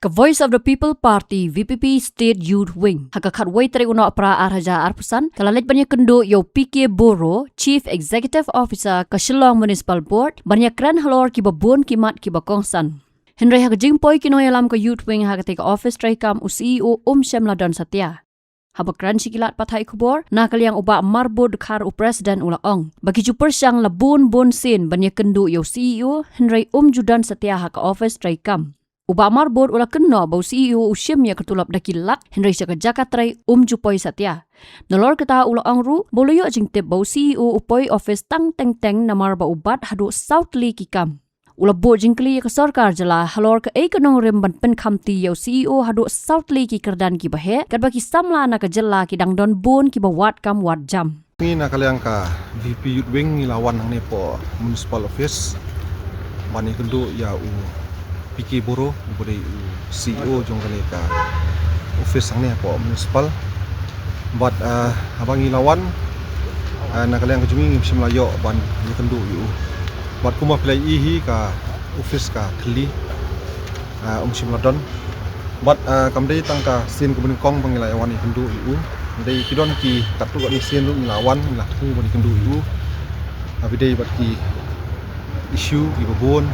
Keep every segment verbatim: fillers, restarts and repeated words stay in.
Voice of the People Party, V P P State Youth Wing, ha ka khatwei tarik u Nohprah ar hajar arphew san, ka la leit ban ïakynduh ïa u P K Boro, Chief Executive Officer ka Shillong Municipal Board, ban ïakren halor kiba bun ki mat kiba kongsan. Hynrei ha ka jingpoi ki nongïalam ka Youth Wing ha katei ka office treikam, u C E O um shym la don satia. Haba kren sha ki lad pathai khubor, na ka liang u Bah Marbud Dkhar, u President, u la ong ba ki ju pyrshang la bun bun sien ban ïakynduh ïa u C E O, hynrei um ju don satia ha ka office treikam. U Bah Marbud u la kynnoh ba u C E O u shim ïa ka tulop da ki lak, hynrei sha ka jaka trei um ju poi satia. Nalor kata u la ong ruh ba u la ïoh jingtip ba u C E O u poi office tang teng teng namar ba u bat haduh saw tylli ki kam. U la buh jingkylli ïa ka sorkar jylla halor kaei ka nongrim ban pynkhamti ïa u C E O haduh saw tylli ki kyrdan kiba heh, katba ki samla na ka jylla ki dang don bun kiba wad kam wad jam. Ngi na ka liang ka V P Youth Wing ngi la wan hangne hapoh Municipal Office ban ïakynduh ïa u P K Boro, uba dei u C E O jong kane ka office hangne hapoh Municipal. Bad, ah, haba ngi la wan, ah, na ka liang ka jong ngi ngim shym la ïoh ban ïakynduh ïa u. Bad kumba phi la ïohi, ka office ka thylli, ah, um shym la don. Bad, ah, kam dei tang ka sien kaba nyngkong ba ngi la wan ïakynduh ïa u. Dei ki don ki katto katne sien ruh ngi la wan, ngi la thmu ban ïakynduh ïa u. Haba dei bad ki issue kiba bun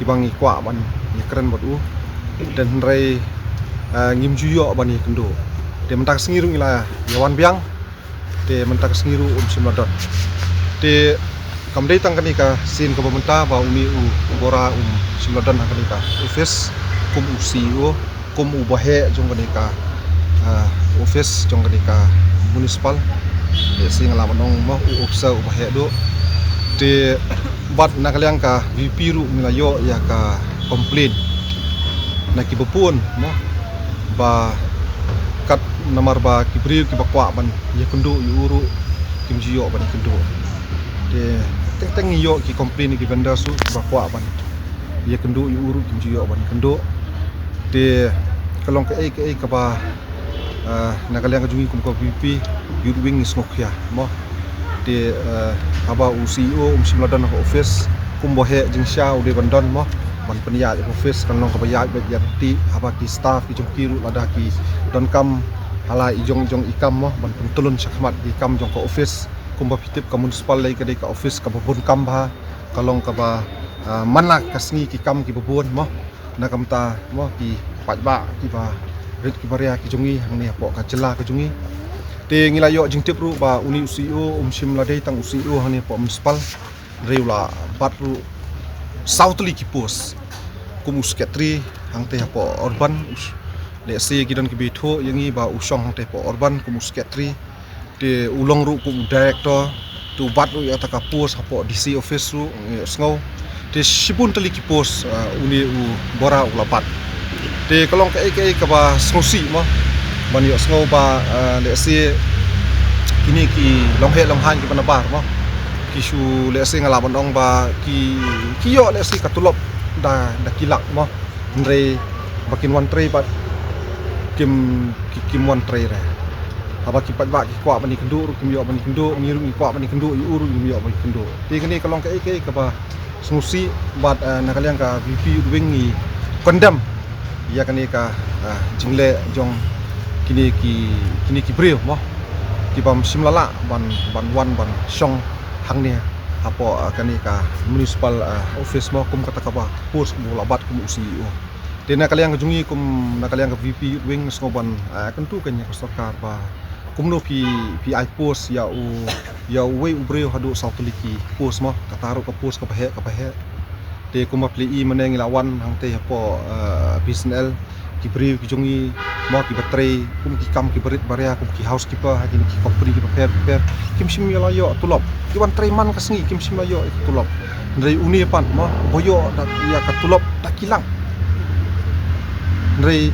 kiba ngi kwah ban ïakren bad u. Te hynrei, ah, ngim ju ïoh ban ïakynduh. Te mynta ka sngi ruh ngi la ïa wan biang. Te mynta ka sngi ruh um shym la don. Te kam dei tang kane ka sien kaba mynta ba une u Boro um shym la don ha kane ka office kum u C E O, kum uba heh jong kane ka, ah, office jong kane ka Municipal. Te sien nga lah ban ong mo u officer uba heh duh. Te bad na ka liang ka V P ruh ngi la ïoh ïa ka complain na kiba bun mo, ba kat namar ba ki briew kiba kwah ban ïakynduh ïa u ruh kim ju ïoh ban ïakynduh. Te teng teng ngi ïoh ki complain na ki vendors ruh kiba kwah ban ïakynduh ïa u ruh kim ju ïoh ban ïakynduh. Te ka long kaei kaei kaba, ah, na ka liang ka jong ngi kum ka V P Youth Wing ngi sngewkhia mo. Te, ah, haba u C E O um shym la don ha ka office, kumba heh jingshisha u dei ban don mo, ban pynïaid ha ka office, kan long kaba ïaid beit ïaid ti, haba ki staff ki jong ki ruh lada ki don kam ha la i jong i jong i kam mo, ban pyntlun shakhmat ki kam jong ka office. Kumba phi tip, ka Municipal dei ka dei ka office kaba bun kam bha, ka long kaba, ah, man la ka sngi ki kam kiba bun mo. Na ka bynta mo ki paidbah kiba rit kiba ria ki jong ngi hangne hapoh ka jylla ka jong ngi. Te ngi la ïoh jingtip ruh ba une u C E O um shym la dei tang u C E O hangne hapoh Municipal, hynrei u la bat ruh saw tylli ki post, kum u secretary hangtei hapoh Urban. Lehse ki don kiba ïathuh ïa ngi ba u shong hangtei hapoh Urban kum u secretary. Te u long ruh kum u director, te u bat ruh ïa kata ka post hapoh D C office ruh, ngi ïohsngew. Te shibun tylli ki post, ah, une u Boro u la bat. Te ka long kaei kaei kaba sngewsih mo, ban ïohsngew ba, ah, lehse kine ki longheh longhiang kiba nabar mo, ki shu, lehse nga lah ban ong ba ki, ki ïoh lehse ka tulop da, da ki lak mo. Hynrei ba kin wan trei pat kim, ki, kim wan trei re. Haba ki paidbah ki kwah ban ïakynduh ruh kim ïoh ban ïakynduh, ngi ruh ngi kwah ban ïakynduh ïa u ruh ngim ïoh ban ïakynduh. Te kane ka long kaei kaei kaba sngewsih bad, eh, na ka liang ka V P Youth Wing ngi condemn ïa kane ka, eh, jingleh jong kine ki, kine ki briew mo, kiba ym shym la lah ban, ban wan ban shong hangne hapoh, eh, kane ka Municipal, eh, office mo, kum kata kaba post ba u la bat kum u C E O. Te na ka liang ka jong ngi kum na ka liang ka V P Youth Wing, sngew ban, eh, kyntu kane ïa ka sorkar ba kumno phi, phi ai post ïa u, ïa uwei u briew haduh saw tylli ki post mo, kata ruh ka post kaba heh, kaba heh. Te kumba phi la i mynne ngi la wan hangtei hapoh, eh, B S N L, ki briew ki jong ngi mo kiba trei kum ki kam kiba rit ba ria, kum ki housekeeper ha kine ki company kiba pher pher, kim shym la ïoh tulop. Ki wan trei man ka sngi kim shym la ïoh tulop. Hynrei une pat mo, ba ïoh da ïa ka tulop da ki lak. Hynrei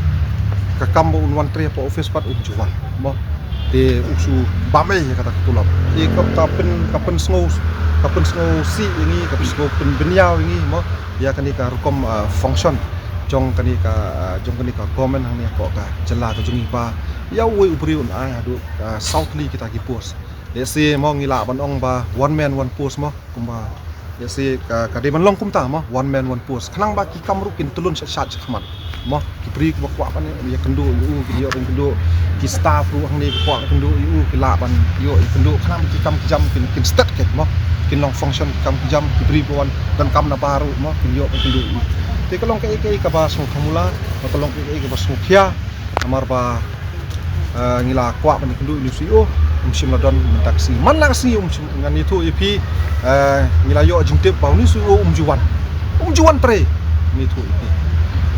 ka kam ba un wan trei hapoh office pat um ju wan mo. Te u shu bam ei ïa kata ka tulop. Te ka, ka pyn, ka pynsngew, ka pynsngewsih ïa ngi, ka pynsngew pynbynñiaw ïa ngi mo, ïa kane ka rukom, ah, function jong kane ka, ah, jong kane ka government hangne hapoh ka jylla ka jong ngi ba ïa uwei u briew un ai haduh, ah, saw tylli kita ki post. Lehse mo ngi lah ban ong ba one man one post mo, kumba Ïa si ka, ka dei ban long kumta mo, one man one post. Khnang ba ki kam ruh kin tylun shat shat shakhmat mo. Ki briew kiba kwah ban ïakynduh ïa u, kin ïoh ban kynduh. Ki staff ruh hangne ki kwah ban kynduh ïa u, ki lah ban ïoh ïakynduh. Khnang ba ki kam ki jam kin, kin stet ket mo. Kin long function ki kam ki jam, ki briew ba wan donkam na bar ruh mo, kin ïoh ban kynduh ïa u. Te ka long kaei kaei kaba sngewkhmula, ka long kaei kaei kaba sngewkhia. Namar ba eh, ngi la kwah ban ïakynduh ïa une u C E O, um shym la don mynta ka sngi. Man la ka sngi um shym, ngan ïathuh ïa phi, eh, ngi la ïoh jingtip ba une u C E O um ju wan. Um ju wan trei. Ngan ïathuh ïa phi.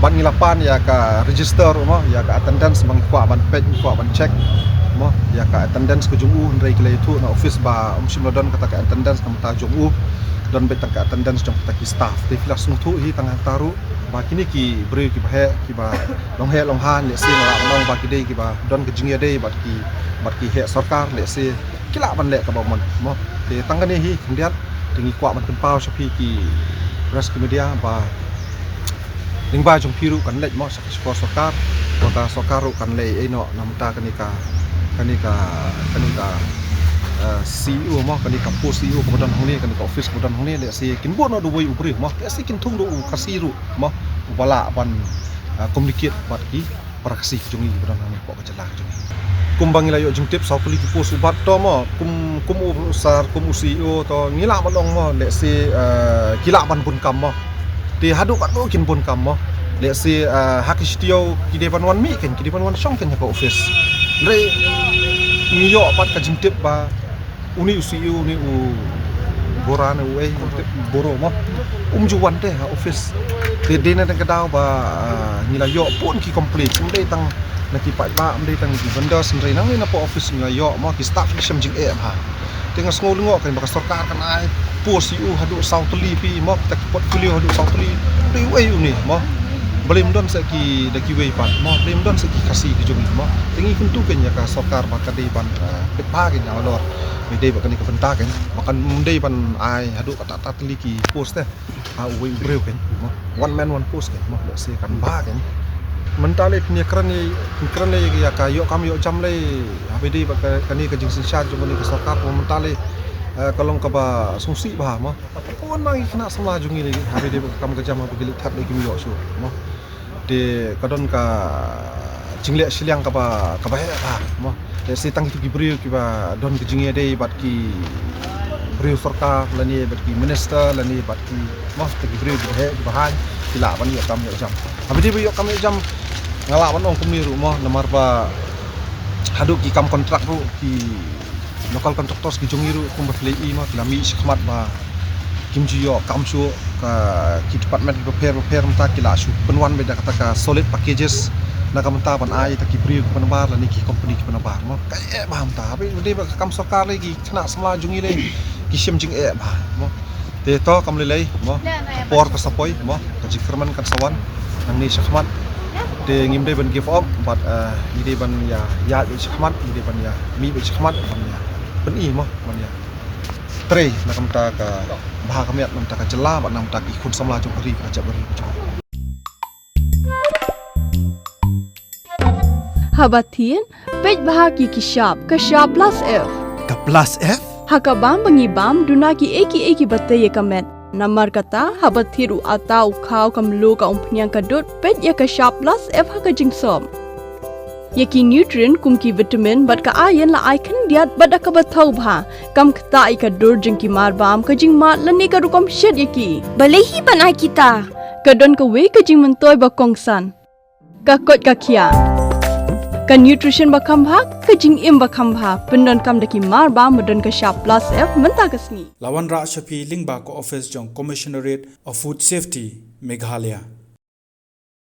Bad ngi la pan ïa ka register mo, ïa ka attendance ba ngi kwah ban peit, ngi kwah ban check mo, ïa ka attendance ka jong u, hynrei ki la ïathuh na office ba um shym la don kata ka attendance na bynta jong u. Don beit tang ka attendance jong kata ki staff. Te phi la sngewthuh hi tang hangta ruh. Ba kine ki briew kiba heh, kiba long heh long ha, lehse nga lah ban ong ba ki dei kiba don ka jingïadei bad ki, bad ki heh sorkar, lehse ki lah ban leh kaba mon mo. Te tang kane hi khyndiat, te ngi kwah ban pynpaw sha phi ki press, ki media ba lyngba jong phi ruh kan leit mo sha ka shkor sorkar, ba ka sorkar ruh kan leh ei noh na bynta kane ka, kane ka, kane ka, eh, C E O mo, kane ka post C E O kaba don hangne, kane ka office kaba don hangne, lehse kin bun noh da uwei u briew mo, lehse kin thung da u Khasi ruh mo, uba lah ban, ah, communicate bad ki para Khasi ki jong ngi kiba don hangne hapoh ka jylla ka jong ngi. Kumba ngi la ïoh jingtip, saw tylli ki post u bat to mo, kum, kum u sar, kum u C E O to, ngi lah ban ong mo, lehse, ah, ki lah ban bun kam mo. Te haduh katno kin bun kam mo. Lehse, ah, ha ki shi taïew ki dei ban wan mih kein, ki dei ban wan shong kein ha ka office. Hynrei ngi ïoh pat ka jingtip ba une u C E O, une u Bora ne uei, Boro mo, um ju wan te ha office. Te dei na ka daw ba, ah, ngi la ïoh bun ki complaint, ym dei tang na ki paidbah, ym dei tang na ki vendors, hynrei nangne na post office ngi la ïoh mo, ki staff ki shem jingeh bha. Te nga sngew lyngngoh kein ba ka sorkar kan ai post ïa u haduh saw tylli phi mo, kita ki portfolio haduh saw tylli. Dei uei une mo. Balei ym don sa ki da kiwei pat mo, balei ym don sa ki Khasi ki jong ngi mo. Te ngi kyntu kein ïa ka sorkar ba ka dei ban, eh, peit bha kein ïa halor. Ba dei ba kane ka bynta kein, ba kan ym dei ban ai haduh katta katta tylli ki post te ha uwei u briew kein mo. One man one post kein mo, lehse kan bha kein. Mynta lei phin ïakren, phin kren lei ïa ka ïoh kam ïoh jam lei, haba dei ba ka, kane ka jingsynshar jong kane ka sorkar mo, mynta lei, eh, ka long kaba sngewsih bha mo. Bun ma ki khynnah samla jong ngi lei, haba dei ba ka kam ka jam haba ki leit thad lei kim ïoh shuh mo. Te ka don ka jingleh shiliang kaba, kaba heh bha mo. Lehse tang kitu ki briew kiba don ka jingïadei bad ki briew sorkar lane bad ki minister lane bad ki mo, kita ki briew kiba heh kiba haiñ, ki lah ban ïoh kam ïoh jam. Haba dei ba ïoh kam ïoh jam, nga lah ban ong kumne ruh mo, namar ba haduh ki kam kontrak ruh, ki local contractors ki jong ngi ruh kumba phi la ïohi mo, ki la mih shakhmat ba kim ju ïoh kam shuh, ka ki department kiba pher bapher, mynta ki la shu pynwan beit da kata ka solid packages na ka bynta ban ai ïa kita ki briew kiba nabar lane ki company kiba nabar mo. Ka eh bha mynta, haba dei ba ka kam sorkar lei, ki khynnah samla jong ngi lei ki shem jingeh bha mo. Te to kam lei lei mo, ka por ka sa poi mo, ka jingkyrmen kan sa wan nangne shakhmat. Te ngim dei ban give up bad, eh, ngi dei ban ïa, ïa, ïa shakhmat, ngi dei ban ïa mih beit shakhmat, ban ïa pyni mo, ban ïa trei na ka bynta ka bha ka miat, na ka bynta ka jylla bad na ka bynta ki khun samla jong ka ri bad ka jaitbynriew jong ngi. Haba thied, peit bha ki ki shap, ka shap plus F. Ka plus F? Ha ka bam ba ngi bam, duna kiei kiei kiba tei ïa ka met. Namar kata, haba thied u atta, u khaw, ka mluh, ka umphniang, ka dud, peit ïa ka shap plus F ha ka jingsop. Ïa ki nutrient kum ki vitamin bad ka iron la ai khyndiat bad da kaba thaw bha. Kam ktah ïa ka dur jong ki marbam, ka jingmad lane ka rukom shet ïa ki. Balei hi ban ai kita? Ka don kawei ka jingmyntoi ba kongsan. Ka koit ka khiah. Ka nutrition ba kham bha, ka jingim ba kham bha. Pyndonkam da ki marbam ba don ka shap plus F mynta ka sngi. La wanrah sha phi lyngba ka office jong Commissionerate of Food Safety, Meghalaya.